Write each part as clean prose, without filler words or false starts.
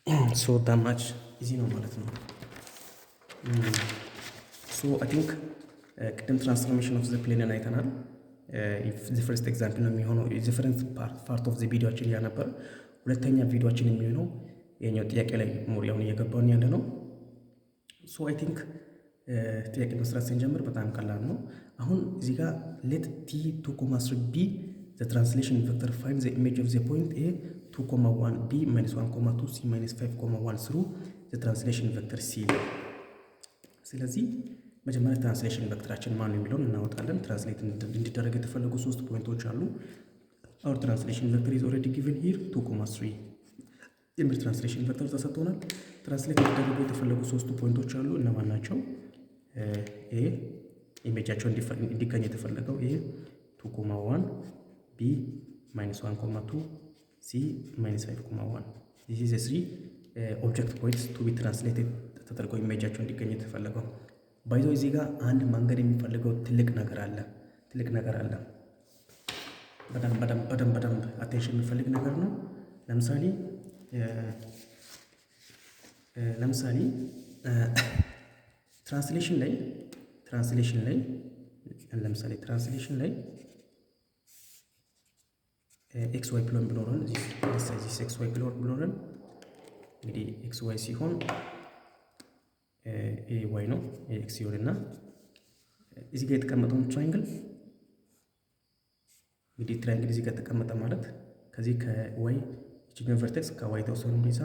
So that much easy ነው ማለት ነው። So I think ቅድም transformation of the plane ን አይተናል። The first example ነው የሚሆነው፣ the first part of the ቪዲዮችን ያ ነበር። ሁለተኛ ቪዲዮችን የሚሆነው የኛው ጥያቄ ላይ more አሁን እየገባን ያለ ነው። So I think ጥያቄ መስራት ስንጀምር በጣም ቀላል ነው። አሁን እዚህ ጋር let T 2 comma 3 be the translation vector, find the image of the point A 2 comma 1, B minus 1 comma 2, C minus 5 comma 1 through the translation vector C። ስለዚህ መጀመሪያ translation vector ኣችን ማን ነው የሚለውን እናወጣለን። Translate እንዲደረግ የተፈለጉ ሶስት point ኦች አሉ። Our translation vector is already given here, 2 comma 3 የሚል translation vector ተሰጥቶናል። Translate እንዲደረጉ የተፈለጉ ሶስቱ point ኦች አሉ። እነማን ናቸው? A image ኣቸው እንዲገኝ የተፈለገው A 2 comma 1, B minus 1 comma 2, C minus 5 comma 1. This is three object points to be translated ተደርገው image ኣቸው እንዲገኝ የተፈለገው። By the way, እዚህ ጋር አንድ መንገድ የሚፈልገው ትልቅ ነገር አለ። ትልቅ ነገር አለ። በደንብ በደንብ በደንብ በደንብ attention የሚፈልግ ነገር ነው። ለምሳሌ translation ላይ ለምሳሌ translation ላይ x y plane ቢኖረን፣ this x y plane ቢኖረን፣ እንግዲህ x y ሲሆን ኤ y ነው x ይሆንና እዚህ ጋር የተቀመጠውን triangle፣ እንግዲህ triangle እዚህ ጋር ተቀመጠ ማለት ከዚህ ከ y ይችኛውን vertex ከ y የተወሰኑ ይዛ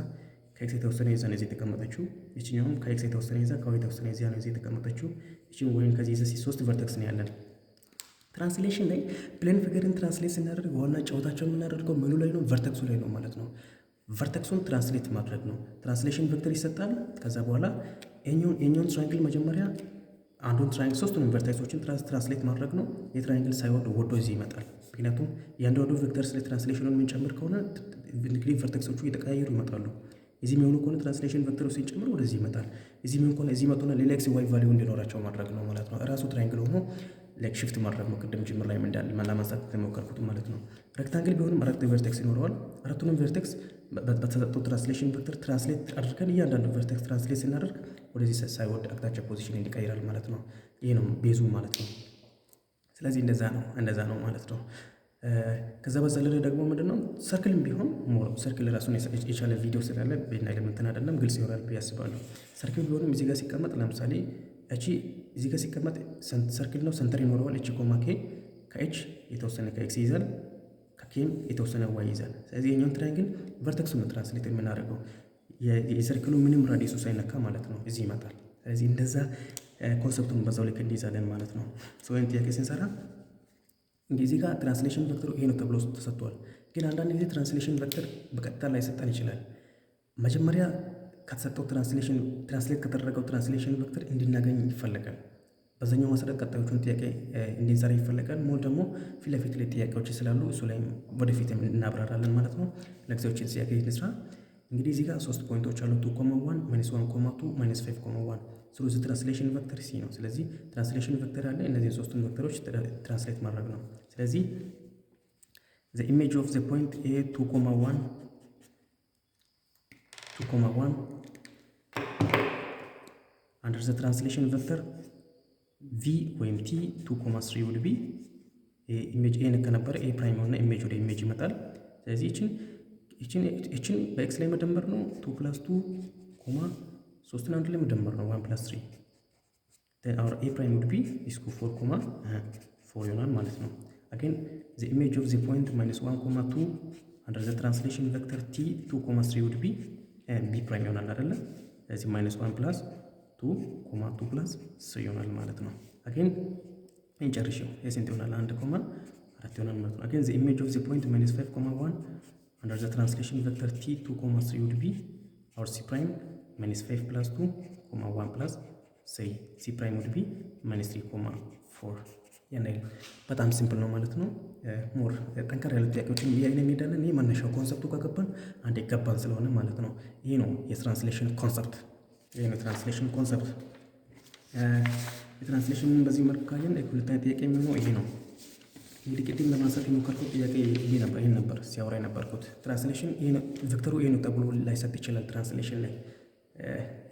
ከ x የተወሰነ ይዛ ነው እዚህ የተቀመጠችው። ይችኛውም ከ x የተወሰነ ይዛ ከ y የተወሰነ ይዛ ነው እዚህ የተቀመጠችው። ይችን ወይም ከዚህ ይዘ ሶስት vertex ነው ያለን። Translation ላይ plane figure ን translate ስናደርግ ዋና ጨዋታቸው የምናደርገው ምኑ ላይ ነው? Vertex ኡ ላይ ነው ማለት ነው። Vertex ኡን translate ማድረግ ነው። Translation vector ይሰጣል። ከዛ በኋላ የኛውን triangle መጀመሪያ አንዱን triangle ሶስቱንም vertex ኦችን translate ማድረግ ነው። የ triangle ሳይወድ ወዶ እዚህ ይመጣል። ምክንያቱም እያንዳንዱ vector ስለ translation ኑን የምንጨምር ከሆነ እንግዲህ vertex ኦቹ እየተቀያየሩ ይመጣሉ። እዚህ የሚሆኑ ከሆነ translation vector ኡ ሲጨምር ወደዚህ ይመጣል። እዚህ የሚሆን ከሆነ እዚህ መጡና ሌላ x y value እንዲኖራቸው ማድረግ ነው ማለት ነው። እራሱ triangle ሆኖ like shift ማድረግ ነው። ቅድም ጅምር ላይ እንዳለ ለማንሳት የተሞከርኩት ማለት ነው። Rectangle ቢሆንም አራት vertex ይኖረዋል። አራቱንም vertex በተሰጠው translation vector translate አድርገን እያንዳንዱ vertex translate ስናደርግ ወደዚህ ሳይወድ አቅጣጫ position ይቀይራል ማለት ነው። ይሄ ነው base ኡ ማለት ነው። ስለዚህ እንደዛ ነው ማለት ነው። ከዛ በዘለለ ደግሞ ምንድነው circle ም ቢሆን more circle ራሱን የቻለ ቪዲዮ ስላለ ቤና ኤሌመንትን አይደለም ግልጽ ይሆናል ብዬ አስባለሁ። Circle ቢሆንም እዚህ ጋር ሲቀመጥ፣ ለምሳሌ እቺ እዚህ ጋር ሲቀመጥ circle ነው፣ center ይኖረዋል። h comma k፣ ከ h የተወሰነ ከ x ይይዛል፣ ከ k ም የተወሰነ y ይይዛል። ስለዚህ የኛውን triangle vertex ኡ ነው translate የምናደርገው፣ የ circle ኡ ምንም radius ኡ ሳይነካ ማለት ነው፣ እዚህ ይመጣል። ስለዚህ እንደዛ concept ኡን በዛው ልክ እንይዛለን ማለት ነው። So ይህን ጥያቄ ስንሰራ እንግዲህ እዚህ ጋር translation vector ኡ ይሄ ነው ተብሎ ተሰጥቷል። ግን አንዳንድ ጊዜ translation vector በቀጥታ ላይሰጠን ይችላል። መጀመሪያ ከተሰጠው translation translate ከተደረገው translation vector እንድናገኝ ይፈለጋል። በዛኛው መሰረት ቀጣዮቹን ጥያቄ እንድንሰራ ይፈለጋል። More ደግሞ ፊት ለፊት ላይ ጥያቄዎች ስላሉ እሱ ላይም ወደፊት እናብራራለን ማለት ነው። ለጊዜዎችን ጥያቄ እንስራ። እንግዲህ እዚህ ጋር ሶስት point ኦች አሉ፣ 2 comma 1, minus 1 comma 2, minus 5 comma 1 through translation vector C ነው። ስለዚህ translation vector አለ። እነዚህን ሶስቱን vector ኦች translate ማድረግ ነው። ስለዚህ the image of the point A 2 comma 1, 2 comma 1 under the translation vector V ወይም T 2 comma 3 would be image A ከነበረ A prime ሆነ image ወደ image ይመጣል። ስለዚህ ይችን በ x ላይ መደመር ነው። 2 plus 2 comma ሶስትን አንድ ላይ መደመር ነው። 1 plus 3, our A prime would be እስኩ 4 comma 4 ይሆናል ማለት ነው። Again, the image of the point minus 1 comma 2 under the translation vector T 2 comma 3 would be B prime ይሆናል አይደለ? ስለዚህ minus 1 plus 2 comma 2 plus 3 ይሆናል ማለት ነው። Again እንጨርሽው የስንት ይሆናል? 1 comma 4 ይሆናል ማለት ነው። Again, the image of the point minus 5 comma 1 under the translation vector T 2 comma 3 would be our C prime, minus 5 plus 2 comma 1 plus 3. C prime would be minus 3 comma 4። ያን ያህል በጣም simple ነው ማለት ነው። More ጠንከር ያሉ ጥያቄዎችን እያየን እንሄዳለን። ይህ መነሻው concept ኡ ከገባን አንድ ይገባን ስለሆነ ማለት ነው። ይህ ነው የ translation concept። ይህ ነው translation concept። የ translation በዚህ መልኩ ካየን ሁለተኛ ጥያቄ የሚሆነው ይሄ ነው። እንግዲህ ቅድም ለማንሳት የሞከርኩት ጥያቄ ይሄ ነበር። ይሄን ነበር ሲያወራ የነበርኩት። Translation vector ኡ ይሄ ነው ተብሎ ላይሰጥ ይችላል። Translation ላይ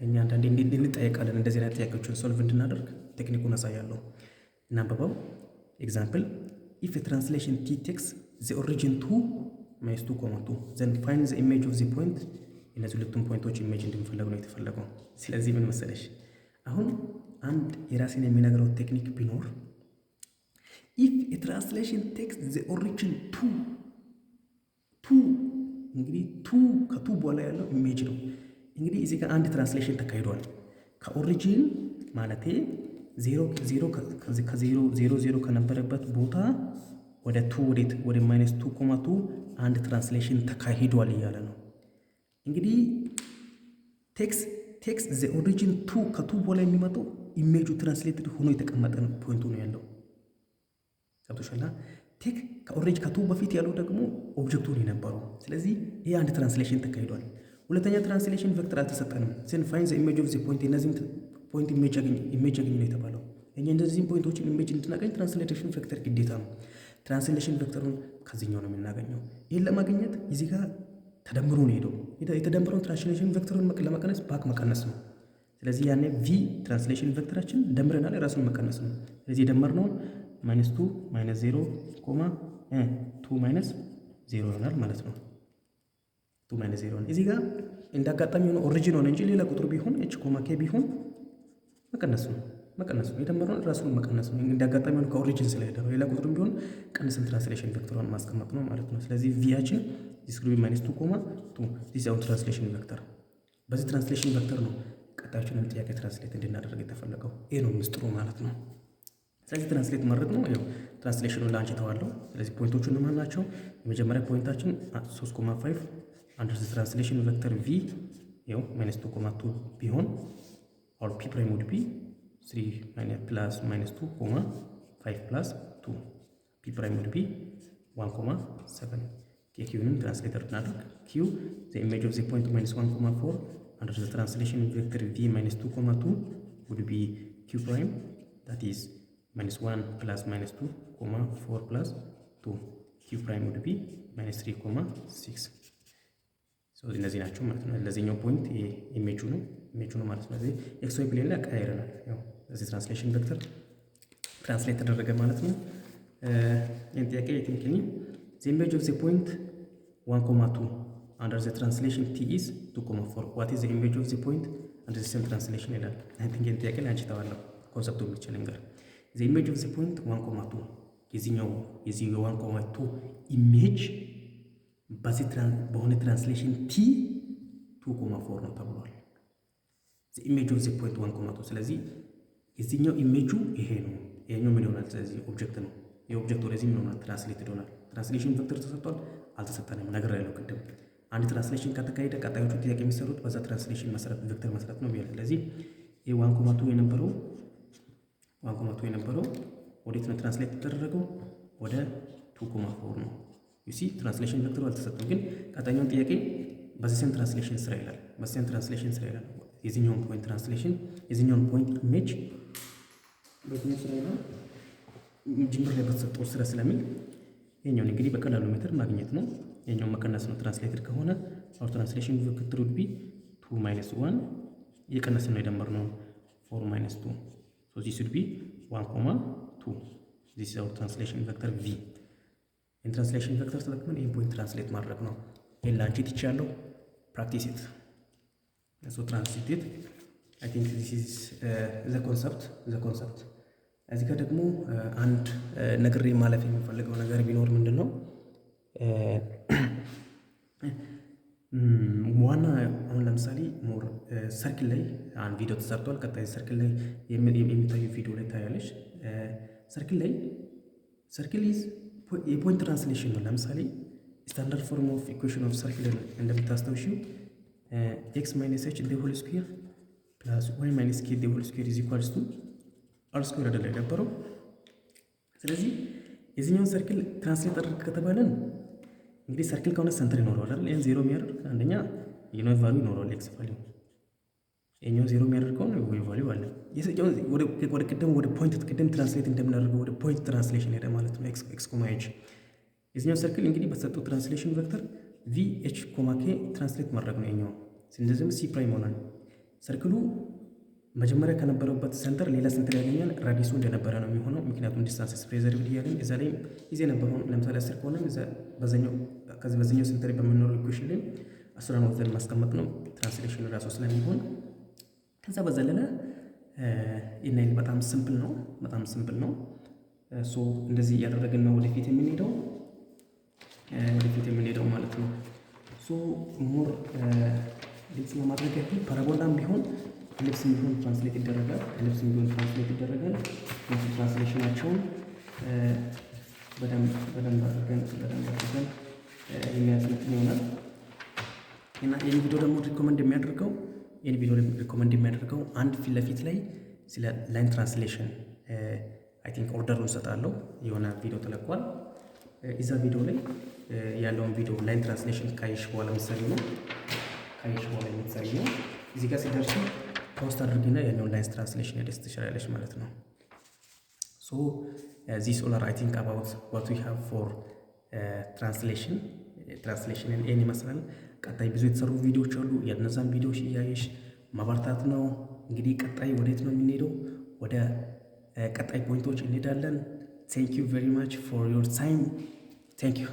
እኛ አንዳንዴ እንጠየቃለን። እንደዚህ አይነት ጥያቄዎችን solve እንድናደርግ technique ኡን አሳያለሁ። እናንብበው። Example: if translation T takes the origin to minus two comma two, then find the image of the point። እነዚህ ሁለቱም point ኦች image እንድንፈለግ ነው የተፈለገው። ስለዚህ ምን መሰለሽ፣ አሁን አንድ የራሴን የሚነግረው technique ቢኖር if translation takes the origin to እንግዲህ to ከ to በኋላ ያለው image ነው። እንግዲህ እዚህ ጋር አንድ translation ተካሂዷል። ከ origin ማለቴ zero zero ከ zero zero zero ከነበረበት ቦታ ወደ two ወዴት ወደ minus two comma two አንድ translation ተካሂዷል እያለ ነው። እንግዲህ takes the origin to ከ to በኋላ የሚመጣው image ኡ translated ሆኖ የተቀመጠ ነው point ኡ ነው ያለው። ገብቶሻል? Take ከ origin ከ to በፊት ያለው ደግሞ object ኡ ነው የነበረው። ስለዚህ ይሄ አንድ translation ተካሂዷል። ሁለተኛ translation vector አልተሰጠንም። Then find the image of the point፣ የነዚህም point image አገኝ ነው የተባለው። እኛ እንደዚህም point ኦችን image እንድናገኝ translation vector ግዴታ ነው። Translation vector ኡን ከዚህኛው ነው የምናገኘው። ይህን ለማግኘት እዚህ ጋር ተደምሮ ነው ሄደው። የተደምረውን translation vector ኡን ለመቀነስ back መቀነስ ነው። ስለዚህ ያኔ V translation vector ኣችን ደምረናል፣ የራሱን መቀነስ ነው። ስለዚህ የደመርነውን minus two minus zero comma two minus zero ይሆናል ማለት ነው። Two minus zero እዚህ ጋር እንደ አጋጣሚ ሆነ origin ሆነ እንጂ ሌላ ቁጥር ቢሆን h comma k ቢሆን መቀነስ ነው። የደመርነውን ራሱን መቀነስ ነው። እንደ አጋጣሚ ሆነ ከ origin ስለሄደ ነው። ሌላ ቁጥርም ቢሆን ቀንሰን translation vector ኧን ማስቀመጥ ነው ማለት ነው። ስለዚህ V ያችን this will be minus two comma two. This our translation vector። በዚህ translation vector ነው ቀጣዮችንም ጥያቄ translate እንድናደርግ የተፈለገው። ይህ ነው ምስጢሩ ማለት ነው። ስለዚህ translate ማድረግ ነው። ያው translation ኑን ለአንቺ ተዋለው። ስለዚህ point ኦቹ እነማን ናቸው? የመጀመሪያ point ኣችን 3 comma 5 under translation vector V ያው minus 2 comma 2 ቢሆን our P prime would be 3 minus plus minus 2 comma 5 plus 2. P prime would be 1 comma 7። የ Q ንም translate እናድርግ። Q, the image of the point minus 1 comma 4 under the translation vector V minus 2 comma 2 would be Q prime, that is minus 1 plus minus 2 comma 4 plus 2. Q prime would be minus 3 comma 6። እነዚህ ናቸው ማለት ነው። ለዚህኛው point image ኡ ነው ማለት ነው። ስለዚህ x y plane ላይ አቀያይረናል። ያው እዚህ translation vector translate ተደረገ ማለት ነው። ይህን ጥያቄ የቲንክኒ the image of the point 1 comma 2 under the translation T is 2 comma 4. What is the image of the point under the same translation ይላል። I think ይህን ጥያቄ ለአንቺ ተዋለሁ። Concept ኡ ብቻ ልንገር። The image of the point 1 comma 2 የዚህኛው የዚህ የ 1 comma 2 image በዚህ በሆነ translation T 2 comma 4 ነው ተብሏል። The image of the point 1 comma 2። ስለዚህ የዚህኛው ኢሜጁ ይሄ ነው። ይሄኛው ምን ይሆናል? ስለዚህ object ነው። ይሄ object ወደዚህ ምን ይሆናል? Translated ይሆናል። Translation vector ተሰጥቷል አልተሰጠንም? ነገር ያለው ቅድም አንድ translation ከተካሄደ ቀጣዮቹ ጥያቄ የሚሰሩት በዛ translation መሰረት vector መሰረት ነው ብያለሁ። ስለዚህ ይሄ 1 comma 2 የነበረው ወዴት ነው translate የተደረገው? ወደ 2 comma 4 ነው። You see, translation vector ኡ አልተሰጠም፣ ግን ቀጣኛውን ጥያቄ በዚህ same translation ስራ ይላል። በ same translation ስራ ይላል። የዚህኛውን point translation የዚህኛውን point image በየትኛው ስራ ይላል? ጅምር ላይ በተሰጠው ስራ ስለሚል ይሄኛውን እንግዲህ በቀላሉ ሜትር ማግኘት ነው። ይሄኛውን መቀነስ ነው። Translated ከሆነ our translation vector would be two minus one እየቀነስን ነው የደመርነው four minus two. So this would be one comma two. This is our translation vector V። ይህን translation vector ተጠቅመን ይህን point translate ማድረግ ነው። ይህን ለአንቺ ትቻለሁ። Practice it, so translate it. I think this is the concept። እዚህ ጋር ደግሞ አንድ ነግሬ ማለፍ የሚፈልገው ነገር ቢኖር ምንድን ነው? ዋና አሁን ለምሳሌ more circle ላይ አንድ ቪዲዮ ተሰርቷል። ቀጣይ circle ላይ የሚታዩ ቪዲዮ ላይ ታያለች። Circle ላይ circle is የ point translation ነው። ለምሳሌ standard form of equation of circle እንደምታስታውሺው x minus h the whole square plus y minus k the whole square is equals to r square አይደለ የነበረው? ስለዚህ የዚህኛውን circle translate አድርግ ከተባለን እንግዲህ circle ከሆነ center ይኖረዋል አይደል? ይህን ዜሮ የሚያደርግ አንደኛ የ y value ይኖረዋል፣ x value የኛው ዜሮ የሚያደርገውን y value አለ። ወደ ቅድም ወደ point ቅድም translate እንደምናደርገው ወደ point translation ሄደ ማለት ነው። x comma h የዚኛው circle እንግዲህ በተሰጠው translation vector v h comma k translate ማድረግ ነው። የኛው እንደዚህም C prime ሆናል። Circle ኡ መጀመሪያ ከነበረበት center ሌላ center ያገኛል። Radius ኡ እንደነበረ ነው የሚሆነው። ምክንያቱም distance preserved እያለን እዛ ላይ ይዜ የነበረውን ለምሳሌ 10 ከሆነ በዛኛው ከዚህ በዚኛው center በምኖረው equation ላይ 10ን ወስደን ማስቀመጥ ነው translation ራሱ ስለሚሆን። ከዛ በዘለለ ይህን በጣም simple ነው፣ በጣም simple ነው። So እንደዚህ እያደረግን ነው ወደፊት የምንሄደው ማለት ነው። So more ግልጽ ለማድረግ ያክል parabola ም ቢሆን ellipse ም ቢሆን translate ይደረጋል። Ellipse ም ቢሆን translate ይደረጋል። እነሱ translation ኣቸውን በደንብ አድርገን የሚያስመጥን ይሆናል። እና ይህን ቪዲዮ ደግሞ recommend የሚያደርገው ይህን ቪዲዮ recommend የሚያደርገው አንድ ፊት ለፊት ላይ ስለ line translation I think order ኡን እሰጣለሁ። የሆነ ቪዲዮ ተለቋል። እዛ ቪዲዮ ላይ ያለውን ቪዲዮ line translation ካየሽ በኋላ የምትሰሪ ነው። ካየሽ በኋላ የምትሰሪ ነው። እዚህ ጋር ሲደርሱ pause አድርጊና ያኛውን line translation ሄደሽ ትችላለሽ ማለት ነው። So this all are I think about what we have for translation። Translation ን ይህን ይመስላል። ቀጣይ ብዙ የተሰሩ ቪዲዮዎች አሉ። የእነዛን ቪዲዮዎች እያየሽ ማበርታት ነው። እንግዲህ ቀጣይ ወዴት ነው የምንሄደው? ወደ ቀጣይ point ኦች እንሄዳለን። Thank you very much for your time። Thank you።